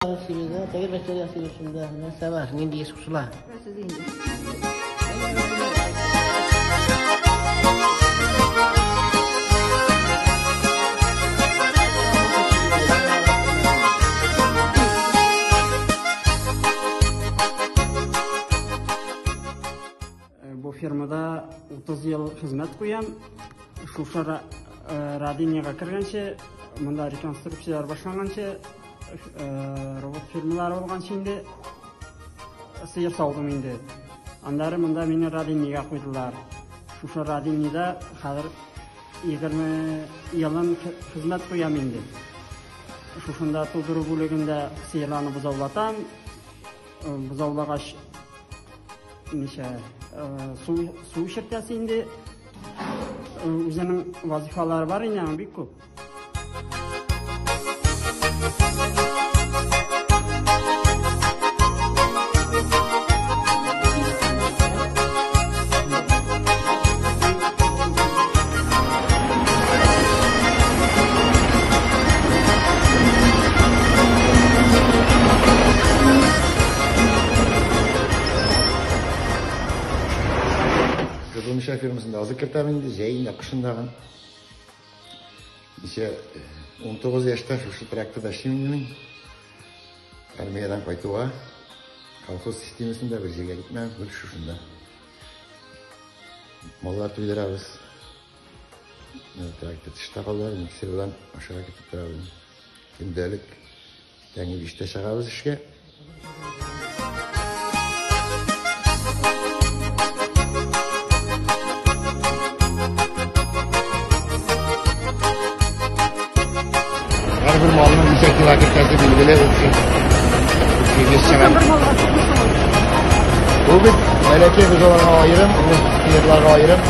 Тәгәрмәчләр ясыйбыз шунда. Нәрсә бар, нинди эш кушыла. Бу фирмада 30 ел хезмәт куям. Шушы Радиниягә кергәнче, монда реконструкцияләр башланганчы, робот фирмалары булганчы инде сыер саудым инде. Аннары монда мине Радиниягә куйдылар. Шушы Радиниядә хәзер 20 елын хезмәт куям инде. Шушында тудыру бүлегендә сыерларны бозаулатам. Бозаулагач ничә су эчертәсе инде. Үзенең вазифалары бар инде, аның бик күп. Кызылмишә фермасында азык кертәм инде, җәен дә, кышын да. Ничә 19 яшьтә шушы тракторда эшлим инде мин. Армиядән кайтуга колхоз системасында бер җиргә китмәм, гел шушында. Маллар туйдырабыз. Трактор тышта калды, миксер белән ашарга китеп торабыз. Көндәлек тәнге 5тә чыгабыз эшкә. Һәрбер малның ничә кило кертәсе билгеле, общий вес чыга. Бу бит бәләкәй бозауларга аерым, сыерларга аерым.